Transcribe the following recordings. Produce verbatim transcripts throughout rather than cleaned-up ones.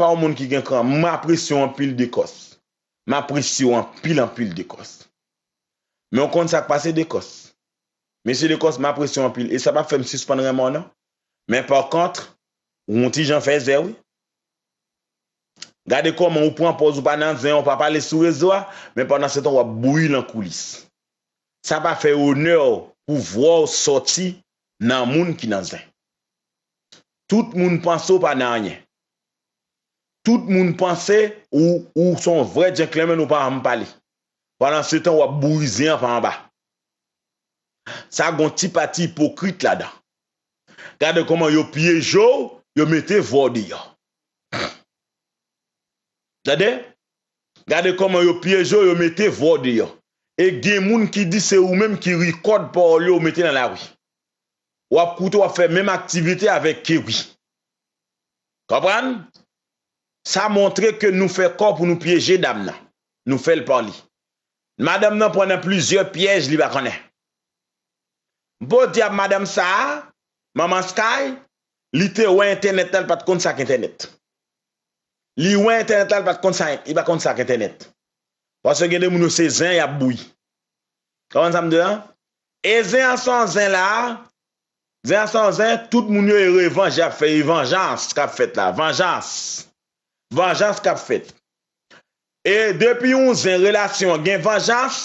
pa yon moun ki gen kran. M apresye w anpil, Dekòs. M apresye w anpil, anpil, Dekòs. Men w konn sa k pase, Dekòs. Mesye Dekòs, m apresye w anpil. E sa p ap fè m sispann renmen w, non. Men pa kont, ou yon ti jan fèzè, wi. Gade kòman ou pran pòz ou pa nan zen, ou pa pale sou rezo a, men pandansetan w ap bouyi lan koulis. Sa pa fè onè w pou vwa w sòti nan moun ki nan zen. Tout moun panse w pa nan anyen. Tout moun panse ou, ou se yon vrè gentleman, ou pa janm pale. Pandansetan w ap bouyi zen an pa anba. Sa gon ti pati ipokrit ladan. Gade kòman yo pyeje w, yo mete vwa w deyò. Tande? Gade kòman yo pyeje w, yo mete vwa w deyò. E gen moun ki di se ou menm ki rekòd pawòl yo, ou mete nan lari. W ap koute, w ap fè menm aktivite avèk Kerry. Konprann? Sa montre ke nou fè kò pou nou pyeje dam nan. Nou fè l pale. Madanm nan pran nan plizyè pyèj li pa konnen. M po di ap madanm sa a, manman Sky, li te wè entènèt la, li pa t konn sa k entènèt. Li wè entènèt la, li pa t konn sa, li pa konn sa k entènèt. Paske gen de moun yo se zen y ap bouyi. Konprann sa m di la? E zen an se yon zen la, zen an se yon zen, tout moun yo e revanj y ap fè, e vanjans k ap fèt la, vanjans. Vanjans k ap fèt. E depi yon zen, relasyon an gen vanjans,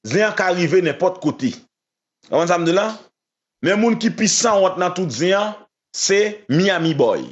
zen an ka rive nenpòt kote. Konprann sa m di la? Men moun ki pi sanwont nan tout zen an, se Miami Boy.